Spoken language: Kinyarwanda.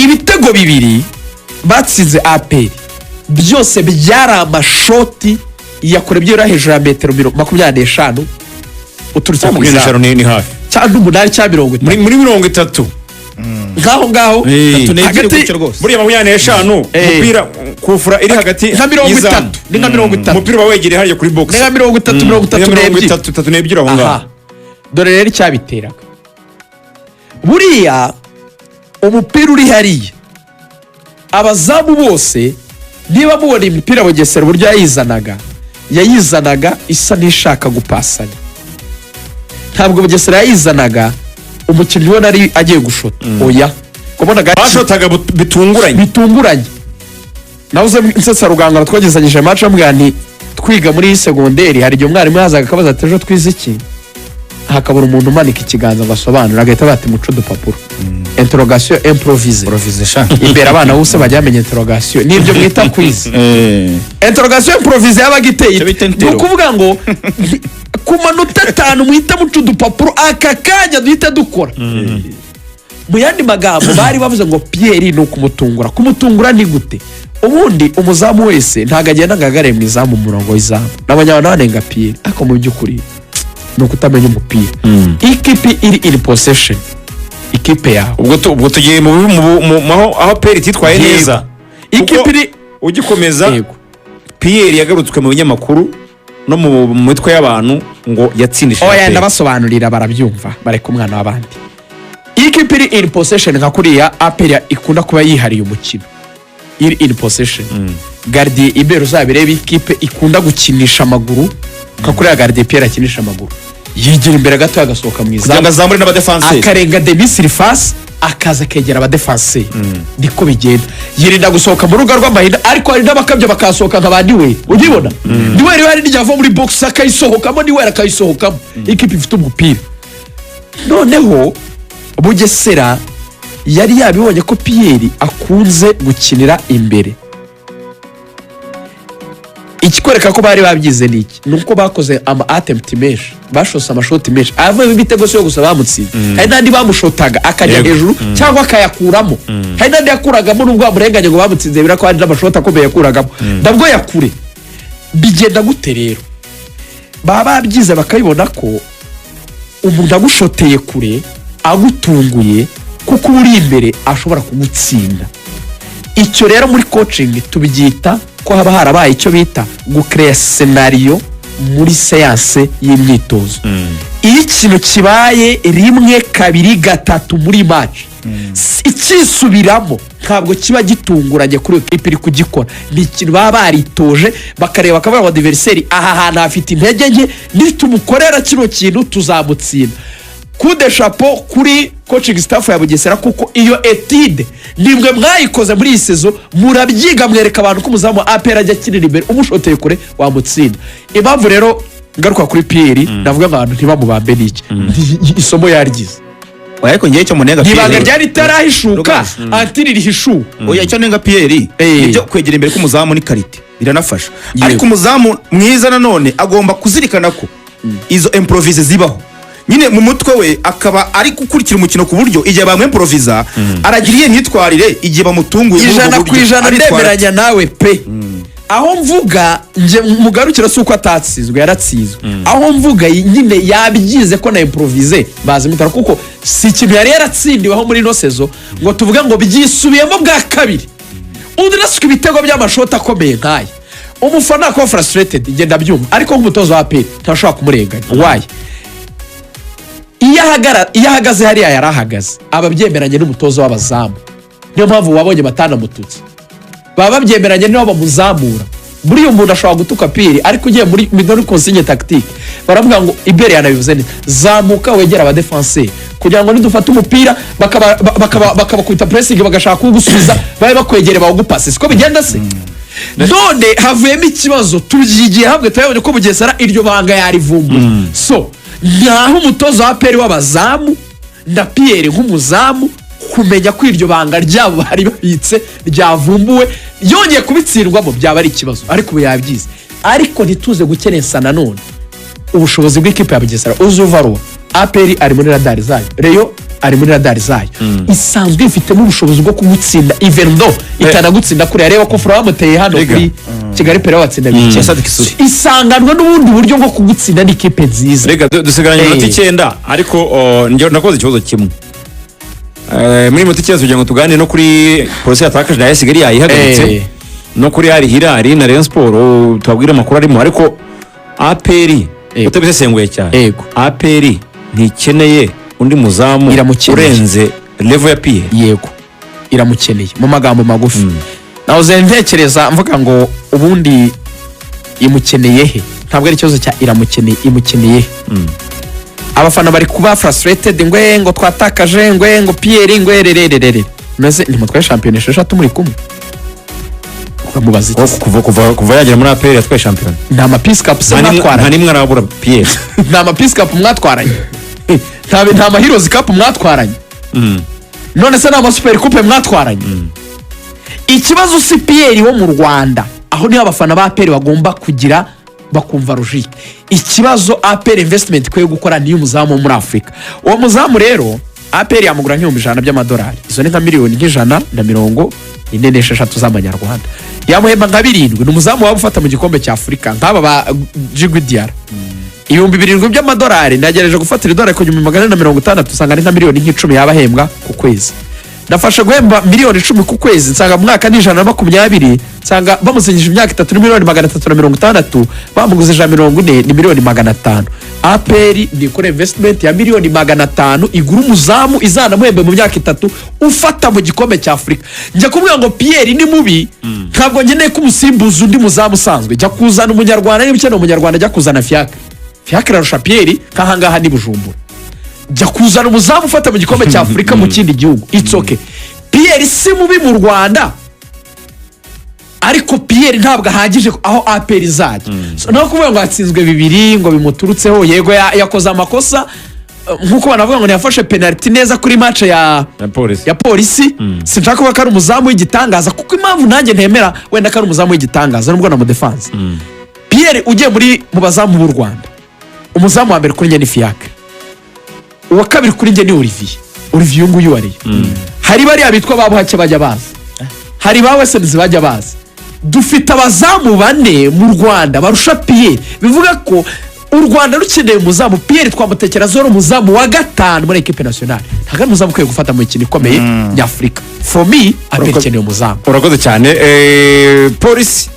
Ibitego bibiri batsinze APR byose byari amashoti yakure byibura hejuru ya metero 25 uturutse ku 25 izamu. Ni hafi. Cyangwa umunani cyangwa 30. Muri 30. Nk'aho ngaho. 32 Hagati- gutyo rwose. Buriya 25, umupira kufura iri hagati Nka mirongo y'izamu. itatu, ni nka 30. Umupira uba wegereye hariya kuri box. Ni nka 30, mirongo Ni itatu nka mirongo n'ebyiri. itatu, tatu n'ebyiri aho ngaho. Aha, dore rero icyabiteraga: buriya umupira uri hariya, abazamu bose, niba mubona imipira Bugesera uburyo yayizanaga, yayizanaga isa n'ishaka gupasanya. Ntabwo Bugesera yayizanaga umukinnyi ubona ari agiye gushota, oya, wabonaga Bashotaga bitunguranye. Bitunguranye. Nawe nsetsa rugangara, twagezanyije match, ambwira nti twiga muri segonderi hari igihe umwarimu yazaga akabaza ati: "Ejo twize iki?" Hakabura umuntu umanika ikiganza ngo asobanure, agahita bati: "Muce udupapuro." Interrogation improvisée. Improvisé sha. Imbere abana bose bajya bamenya interrogation nibyo mwita quiz. Interrogation improvisée yabaga iteye Icyo bita ite? Ni interro. ukuvuga ngo ku manota 5 muhita muca udupapuro aka kanya, duhita dukora. Mu yandi magambo, bari bavuze ngo Pierre ni ukumutungura. Kumutungura ni gute? Ubundi umuzamu wese ntabwo agenda ngo ahagarare mu izamu, mu murongo w'izamu. Nabonye abantu banenga Pierre, ariko mu by'ukuri ni ukutamenya umupira. Ikipe iri in possession, ikipe yawe Ubwo tugiye mu aho APR ititwaye neza. Ikipe Kuko iri ugikomeza, Yego. Pierre yagarutswe mu binyamakuru no mu mitwe y'abantu ngo yatsindishije Oya, APR. ndabasobanurira barabyumva, bareka umwana w'abandi. Ikipe iri in possession nka kuriya APR ikunda kuba yihariye umukino, iri in possession, gardien imbere, uzabirebe, ikipe ikunda gukinisha amaguru nka kuriya gardien Pierre akinisha amaguru, yigira imbere gato agasohoka mu Kugira ngo izamu, azamure n'abadefanseri. Akarenga demi-surface, akaza akegera abadefanseri. Niko bigenda. Yirinda gusohoka mu rubuga rw'amahina, ariko hari n'abakabya bakasohoka nka ba Niweri. Ugibona Niweri hari n'igihe ava muri box akayisohokamo, Niweri akayisohokamo. Ikipe ifite umupira, noneho Bugesera yari yabibonye ko Pierre akunze gukinira imbere. Ikikwereka ko bari babyize ni iki? Ni uko bakoze ama attempt menshi, bashose amashoti menshi avuyemo ibitego. Si yo gusa bamutsinze, hari n'andi bamushotaga akajya hejuru cyangwa akayakuramo. Hari n'andi yakuragamo nubwo bamurenganye ngo bamutsinze, bira ko hari n'amashoti akomeye yakuragamo nabwo yakure. Bigenda gute rero? Baba babyize, bakabibona ko umuntu agushoteye kure, agutunguye, kuko uba uri imbere, ashobora kugutsinda. Icyo rero muri coaching tubyita ko haba harabaye icyo bita gukereya scénario muri séance y'imyitozo. Iyo ikintu kibaye rimwe, kabiri, gatatu muri match ikisubiramo, ntabwo kiba gitunguranye kuri iyo kipe iri kugikora. Ni ikintu baba baritoje, bakareba, bakavuga ngo adversaire aha hantu hafite intege nke, nitumukorera kino kintu tuzamutsinda. Coup de chapeau kuri coaching staff ya Bugesera, kuko iyo étude nimwe mwayikoze muri iyi saison, murabyiga, mwereka abantu ko umuzamu wa APR ajya akinira imbere, umushoteye kure wamutsinda. Impamvu rero ngaruka kuri Pierre, navuga ngo abantu ntibamubambe, n'iki? Isomo yaryize. Oya, ariko ngewe icyo munenga Ibanga Pierre ryari ritarahishuka Rugaju. antiri rihishuka. Oya, icyo nenga Pierre, nibyo, kwegera imbere k'umuzamu ni qualité, biranafasha. Ariko umuzamu mwiza nanone agomba kuzirikana ko izo improvisé zibaho nyine mu mutwe we, akaba ari gukurikira umukino ku buryo igihe bamwemporoviza aragira iyihe myitwarire igihe bamutunguye muri ubwo Ijana ku buryo, ijana aritwara ndemeranya nawe pe. Aho mvuga nge mugarukira si uko atatsinzwe, yaratsinzwe. Aho mvuga nyine yabyize ko na improvisé bazimutara, kuko si ikintu yari yaratsindiweho muri ino saison ngo tuvuge ngo byisubiyemo bwa kabiri. Undi nasuka ibitego by'amashoti akomeye nk'aya, umufana kuba frustrated, ngenda ndabyumva, ariko nk'umutoza wa APR ntashobora kumurenganya. Why? Iyo ahagaze hariya yari ahagaze, aba abyemeranye n'umutoza w'abazamu. Niyo mpamvu wabonye batanamututse, baba babyemeranye nibo bamuzamura. Buriya umuntu ashobora gutuka Pierre, ariko ugiye muri consigne tactique baravuga ngo, ibere yanabivuze neza: "Zamuka wegera abadefanseri kugira ngo nidufata umupira bakabakubita pressing, bagashaka kuwugusubiza, babe bakwegereye bawugupase." Siko bigenda se? None havuyemo ikibazo, tubyigiye hamwe, turabonye ko Bugesera iryo banga yarivumbuye. So ntaho umutoza wa APR w'abazamu na Pierre nk'umuzamu kumenya ko iryo banga ryabo bari babitse ryavumbuwe, yongeye kubitsindwamo byaba ari ikibazo, ariko ubu yabyize. Ariko ntituze gukerensa nanone ubushobozi bw'ikipe ya Bugesera. Uzuvaruwa APR ari muri radari zayo, Rayon Ari muri radari zayo, isanzwe ifitemo ubushobozi bwo kumutsinda, even though itanagutsinda kuriya. Reba ko fura bamuteye hano Rega. kuri Kigali Pele, watsinda bike. Sadik Kisuri. Isanganwa n'ubundi buryo bwo kugutsinda n'ikipe nziza. Reka dusigaranye iminota 9, ariko njye nakoze ikibazo kimwe. Muri minota 9 kugira ngo tuganire no kuri Polisi yatakaje na Kigali yayihagaritse, no kuri Al Hilal na Rayon Sport, tubabwire amakuru arimo. Ariko APR, utabisesenguye cyane, APR ntikeneye undi muzamu Iramukeneye. urenze level ya Pierre? Yego, iramukeneye. Mu magambo magufi, nahoze ntekereza mvuga ngo ubundi imukeneye he? Ntabwo ari ikibazo cya iramukeneye, imukeneye he? Abafana bari kuba frustrated ngwe ngo twatakaje, ngwe ngo Pierre, ngwe rerererere. Meze ntimutwaye shampiyona esheshatu muri kumwe, uramubaza iki? Kuva yagera muri APR yatwaye shampiyona? Nta ma Peace Cup se Nta mwatwaranye? N'imwe arabura Pierre. Nta ma Peace Cup mwatwaranye? Nta ma Heroes Cup mwatwaranye? None se nta ma Super Coupe mwatwaranye? Ikibazo si Pierre wo mu Rwanda. Aho niho abafana ba APR bagomba kugira bakumva logique. Ikibazo APR investment ikwiye gukora niyo umuzamu wo muri Afurika. Uwo muzamu rero APR yamugura nk'100,000 by'amadolari, izo ni nka miliyoni nk'146 z'amanyarwanda. Yamuhemba nka 7, ni umuzamu waba ufata mu gikombe cya Afurika nk'aba ba Djigui Diarra. 7,000 by'amadolari, ndagerageje gufatira idolari ku 1460, usanga ari nka miliyoni nk'10 yaba ahembwa ku kwezi. Nafashe guhemba miliyoni 10 ku kwezi, nsanga mu mwaka ni 120, nsanga bamusinyije imyaka 3 ni miliyoni 360, bamuguze 140 ni miliyoni 500. APR ni ikora investment ya miliyoni 500, igura umuzamu izanamuhembe mu myaka 3, ufata mu gikombe cya Afurika. Njya kuvuga ngo Pierre ni mubi, ntabwo nkeneye ko umusimbuza undi muzamu usanzwe. Jya kuzana umunyarwanda, niba ukeneye umunyarwanda jya kuzana Fiacre. Fiacre ararusha Pierre nk'ahangaha ni Bujumbura. Jya kuzana umuzamu ufata mu gikombe cya Afurika mu kindi gihugu, it's okay. Pierre si mubi mu Rwanda, ariko Pierre ntabwo ahagije aho APR izajya. So, naho kuvuga ngo hatsinzwe bibiri ngo bimuturutseho, yego, yakoze amakosa, nk'uko banavuga ngo ntiyafashe penaliti neza kuri match ya Ya Polisi. Ya Polisi. Sinshaka kuvuga ko ari umuzamu w'igitangaza, kuko impamvu nanjye ntemera wenda ko ari umuzamu w'igitangaza nubwo na mudefanse. Pierre ugiye muri mu bazamu b'u Rwanda, umuzamu wa mbere kuri njye ni Fiacre, uwa kabiri kuri njye ni Olivier. Olivier uyu nguyu wariyo, hari bariya bitwa ba Buhake bajya baza, hari ba Wesenzi bajya baza. Dufite abazamu bane mu Rwanda barusha Pierre. Bivuga ko u Rwanda rukeneye umuzamu, Pierre twamutekera ari umuzamu wa gatanu muri équipe nationale. Ntabwo ari umuzamu ukwiye gufata mu mikino ikomeye nyafurika. For me, APR ikeneye umuzamu. Urakoze cyane. Polisi.